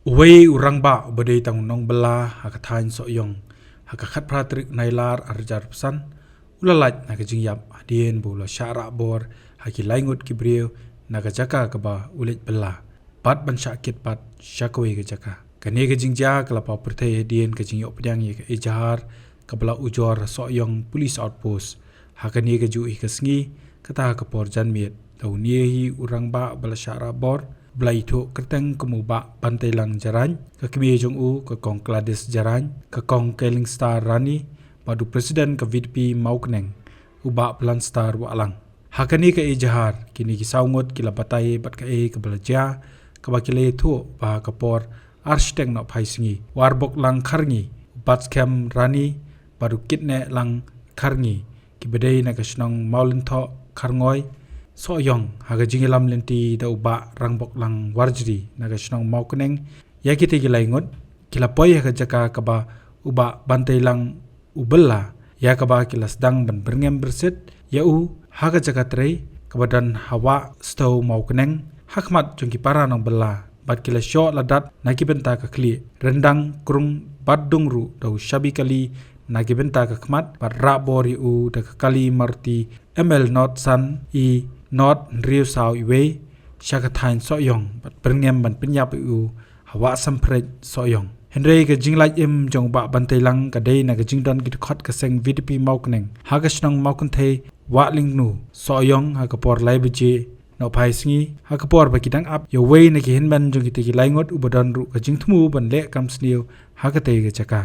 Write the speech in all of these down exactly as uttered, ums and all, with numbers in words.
Uwei u rangbah uba dei tang u nongbylla ha ka thaiñ Sohiong, ha ka khatphra tarik Nailar arhajar arphew san, u la lait na ka jingïap hadien ba u la shah rah bor ha ki lai ngut ki briew na ka jaka kaba u leit bylla, bad ban shah kit pat sha kawei ka jaka. Kane ka jingjia ka la paw pyrthei hadien ka jingïoh pdiang ïa ka ejahar kaba la ujor ha Sohiong Police Outpost ha kane kajuh hi ka sngi, kata ha ka por janmiet, da une hi u rangbah ba la shah rah bor, ba la ithuh kyrteng kum u Bah Banteilang Jarain, ka kmie jong u ka Kong Gladys Jarain, ka Kong Kelingstar Rani, bad u President ka V D P Mawkneng, u Bah Blanstar Wahlang. Ha kane ka ejahar, kine ki saw ngut ki la batai bad kaei kaba la jia, kaba ki la ïathuh ba ha ka por ar shiteng nohphai sngi, u Arboklang Kharngi, u Batskhem Rani, bad u Kitnehlang Kharngi, kiba dei na ka shnong Mawlynthoh Kharngoi, Sohiong, ha ka jingïalam lynti da u Bah Rangboklang Warjri na ka shnong Mawkneng, ïa kita ki lai ngut ki la poi ha ka jaka kaba u Bah Banteilang u bylla, ïa kaba ki la sdang ban byrngem byrsit ïa u ha ka jaka trei kaba don ha Wah Stew Mawkneng, ha khmat jong ki para nongbylla, bad ki la shoh la dat na ki bynta ka khlieh, ryndang, krung bad dung ruh da u shabi kali na ki bynta ka khmat, bad rah bor ïa u da ka kali Maruti M L not san E not hynriew saw iwei sha ka thaiñ Sohiong, bad byrngem ban pynïap ïa u ha Wah Samprek Sohiong. Hynrei ka jinglait im jong u Bah Banteilang ka dei na ka jingdon ki dkhot ka seng V D P Mawkneng ha ka shnong Mawkynthei Wahlyngknu Sohiong ha ka por lai baje nohphai sngi, ha ka por ba ki dang ap ïa uwei na ki hynmen jong kita ki lai ngut uba don ruh ka jingthmu ban leh kam sniew ha katei ka jaka.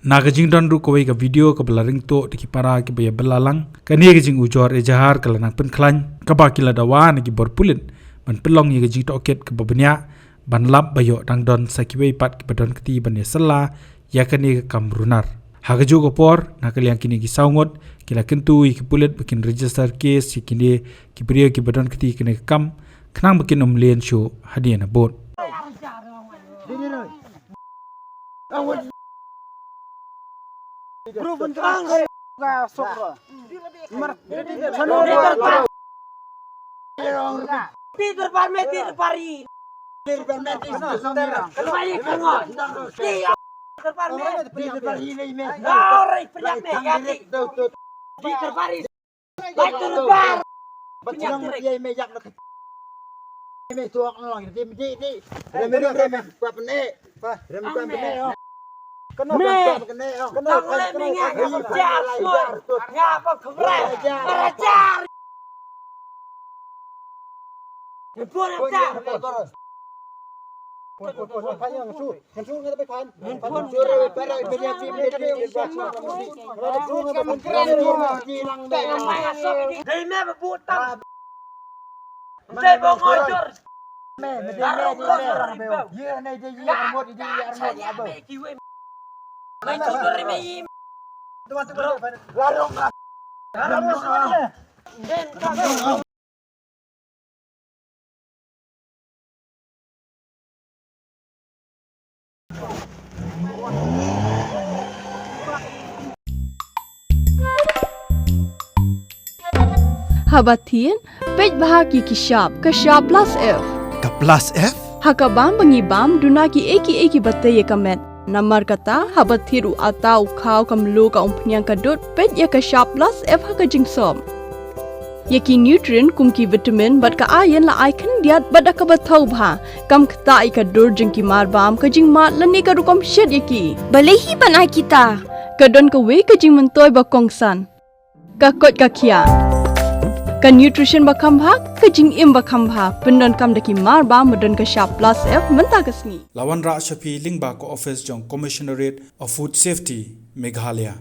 Na ka jingdon ruh kawei ka video kaba la ring tuh da ki para kiba ïa bylla lang. Kane ka jingujor ejahar ka la nang pynkhlaiñ, kaba ki la dawa na ki bor pulit ban pynlong ïa ka jingtohkit kaba bniah, ban lap ba ïoh dang don sa kiwei pat kiba don kti ban ïa sella ïa kane ka kam runar. Ha kajuh ka por, na ka liang kine ki saw ngut ki la kyntu ïa ki pulit ba kin register case ïa kine ki briew kiba don kti kane ka kam, khnang ba kin ym leh shuh hadien habud. Haba thied, peit bha ki ki shap, ka shap plus F. Ka plus F? Ha ka bam ba ngi bam, duna kiei kiei kiba tei ïa ka met. Namar kata, haba thied u atta u khaw ka mluh ka umphniang ka dud, peit ïa ka shap plus F ha ka jingsop. Ïa ki nutrient kum ki vitamin bad ka iron la ai khyndiat bad da kaba thaw bha. Kam ktah ïa ka dur jong ki mar bam, ka jingmad lane ka rukom shet ïa ki. Balei hi ban ai kita? Ka don kawei ka jingmyntoi ba kongsan. Ka koit ka khiah. Ka nutrition ba kham bha, ka jingim ba kham bha. Pyndonkam da ki mar bam ba don ka shap plus F mynta ka sngi. La wanrah sha phi lyngba ka office jong Commissionerate of Food Safety, Meghalaya.